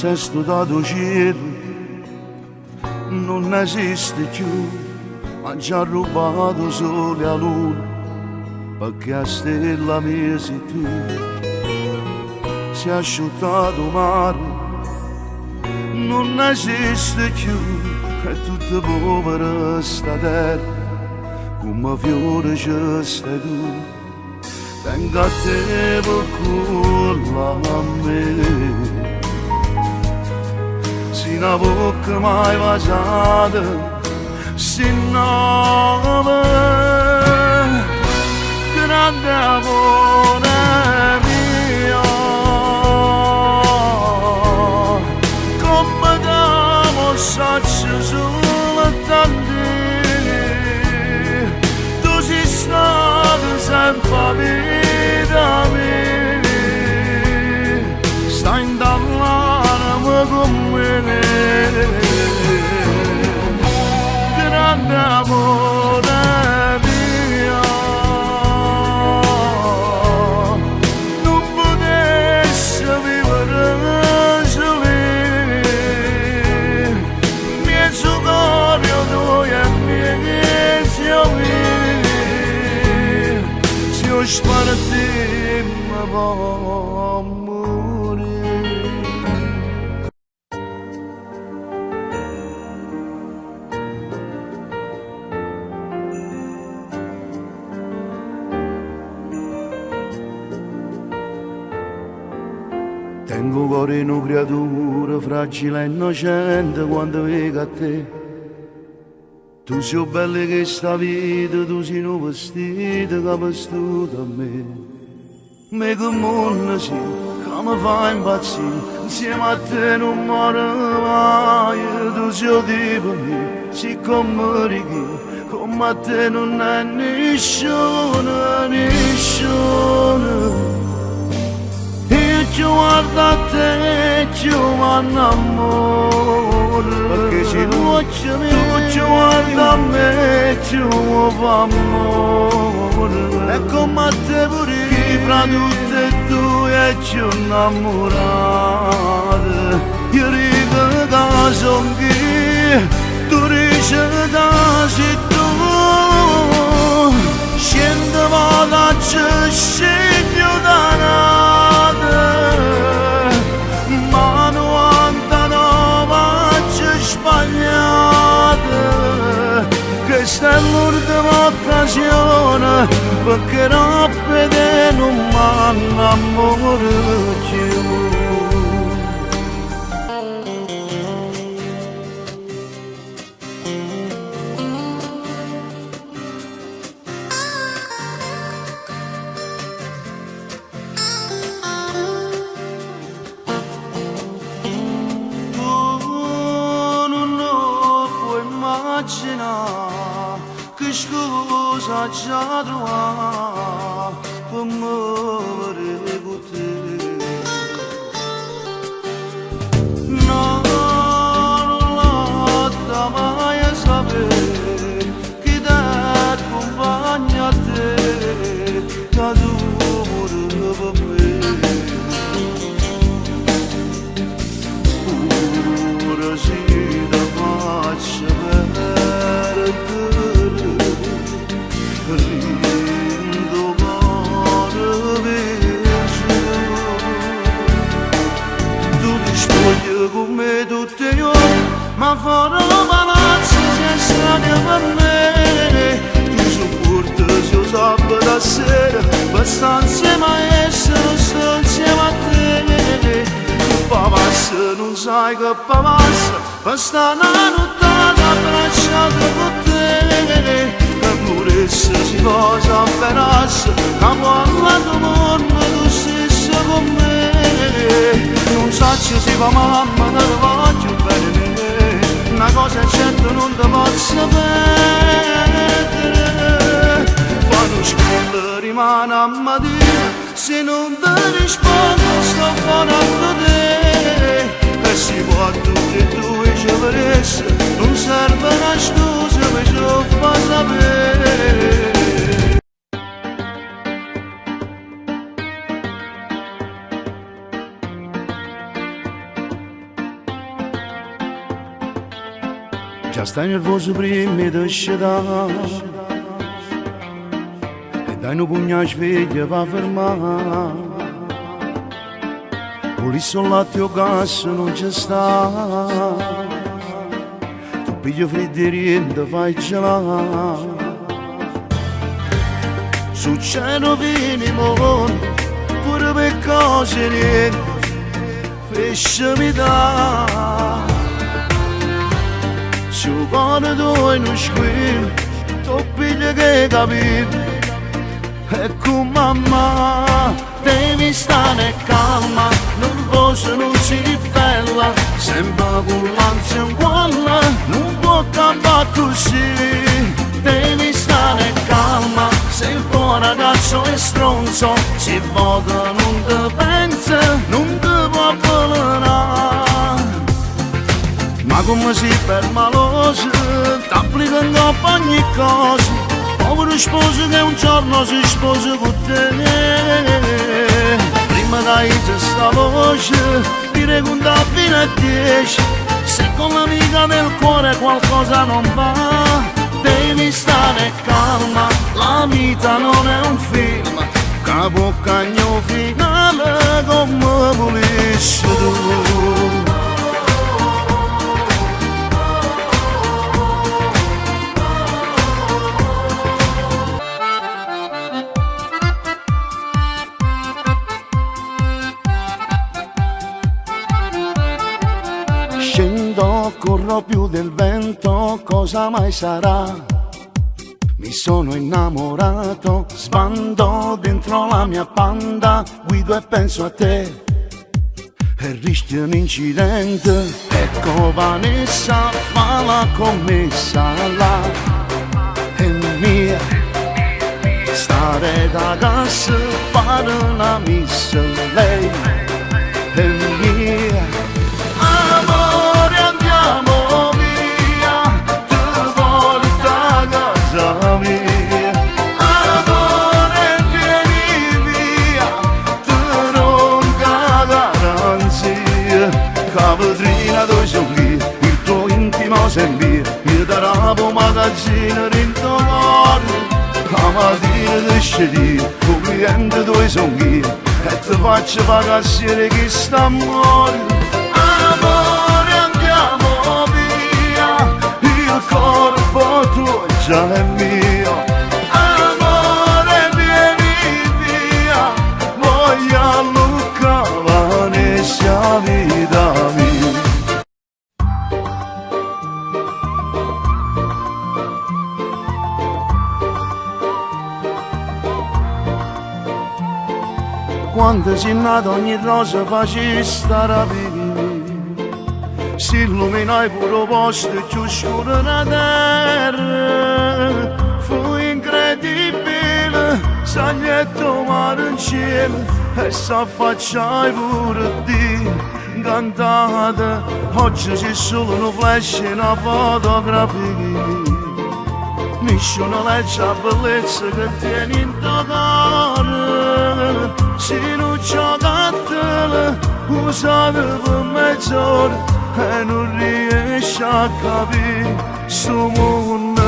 S'è stutato 'o cielo, nun esiste cchiù, m'aggio arrubbato 'o sole e 'a luna, pecché 'a stella mia si tu. S'è asciuttato 'o mare, nun esiste cchiù, è tutta povera sta terra, comm' fiore ce stai tu. Tengo a te pe cuollo a me. Si na vocca m'hai vasata, si n'nome grande amore mio. Comme t'amo 'o saccio sulo tant'io. Tu si stata sempe 'a vita mia, stai 'int'a ll'anema cu me. Grande amore mio, nun putesse vivere sul io, mmiez' 'o core tuojo e mmiez' 'o mio, si 'o spartimmo po' murì. Tengo 'o core 'e nu criaturo fragile e innocente quando veco a te. Tu si 'o bello 'e chesta vita, tu si nu vestito ca vestuto a me. Me che munno si, ca me fa impazzì, insieme a te nun more mai. Tu si 'o tipo mio, si comme dico, comme a te nun è nisciuno, nisciuno. Io cchiù guardo a te, cchiù m'annammoro. Perché si l'uocchie miei, tu cchiù guarda a me, cchiù fa ammore. E comme a te pure chi fra tutte e due è cchiù 'nnammurato. Io dico ca songh'io, tu dice ca si tu. Ciento vote aggio scegliuto a n'ato, ma 99 aggio sbagliato. Chesta è l'urdema occasione, pecché doppo 'e te nun m'annammoro cchiù. Tu nun 'o puo' immaginà che scusa aggia truvà pe me verè cu te. No, nun l'adda maje sapè chi t'accumpagna a te, ca tu muore pe me. Pure si te faccio perdere dint' 'o core viso. Tu te spuoglie cu me tutt' 'e juorne, ma fore 'o palazzo si è strano pe me. Tu suppuorte si 'o sabato a sera, pe sta 'nzieme a essa nun sto 'nzieme a te. Tu pavasse nun sai che pavasse, pe sta na nuttata abbracciato cu te. Che muresse si po' s'avverasse, ca po' all'ato munno tu stisse cu me. Nun saccio si po' mamma te voglio bene me, na cosa è certa nun te pozzo perdere. Fa nu squillo rimane a matina, si nun te rispondo sto fore a vedè. E si po' a tutte e due ce vedesse, nun serve na scusa pe ce 'o fa sapè. Già stai nervoso prima di scetà E dai nu pugno a sveglia pa fermà Vulisse 'o latte 'o gas nun ce sta Tu pigli friddo 'e riente fai gelà Succede finimon pure per cose niente Pesce mi dà Se 'o core tuo è nu squillo Tu piglia che capito E con mamma devi stare calma Nervosa non si ribella Sempre con l'ansia in gualla Non può campare così Devi stare calma Se il tuo ragazzo è stronzo Si poco non ti pensa Non ti può avvelenare Ma come si permalosa T'applica in coppa ogni cosa Povero sposo che un giorno si sposa con te Prima che io sta voce Ti conta fino a 10 Se con l'amica del cuore qualcosa non va Devi stare calma La vita non è un film Capocagno finale come volessi tu. Scendo, corro più del vento, cosa mai sarà? Mi sono innamorato, sbando dentro la mia panda, guido e penso a te. E rischio un incidente, ecco Vanessa fa la commessa là. È mia, stare da casa fare una missa, lei è mia. Amore andiamo via, ti porto a casa mia. Amore vieni via, ti ronca garanzia. Cavedrina dove sono io, il tuo intimo sembia, io darò un magazzino dentro cuore. La mattina ti scegli, il cliente dove sono io, e ti faccio pagare chi sta amore. Amore andiamo via, il corpo tuo già è mio. Amore vieni via, voglio Luca Vanessa vita mia. Quando si nata ogni rosa facista rapire, si illuminai pure posto più scuro della terra. Fu incredibile, saglietto mare in cielo e s'affacciai pure di cantata. Oggi c'è solo un flash e una fotografia. Nessuno legge la bellezza che tieni in tuo cuore. Se non giocattolo usato per mezz'ora e non riesci a capire sto mondo.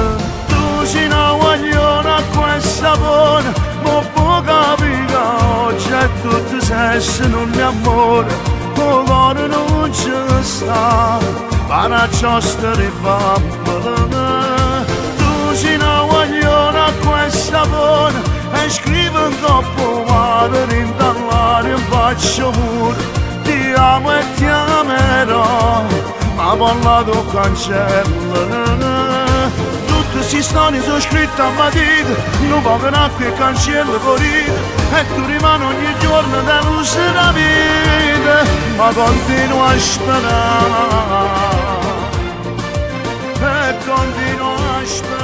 Tu sei una guagliona questa buona, ma può capire che oggi è tutto sesso, non è amore. Il cuore non ci sta, para giostra e bambola. Tu sei una guagliona questa buona e scrivo in coppa mare dentro in faccia muro. Ti amo e ti amerò, ma parlato cancella. Tutte queste storie sono scritte a matita, non poco acqua e cancello corrida, e tu rimani ogni giorno da luce la vita, ma continua a sperare, e continua a sperare.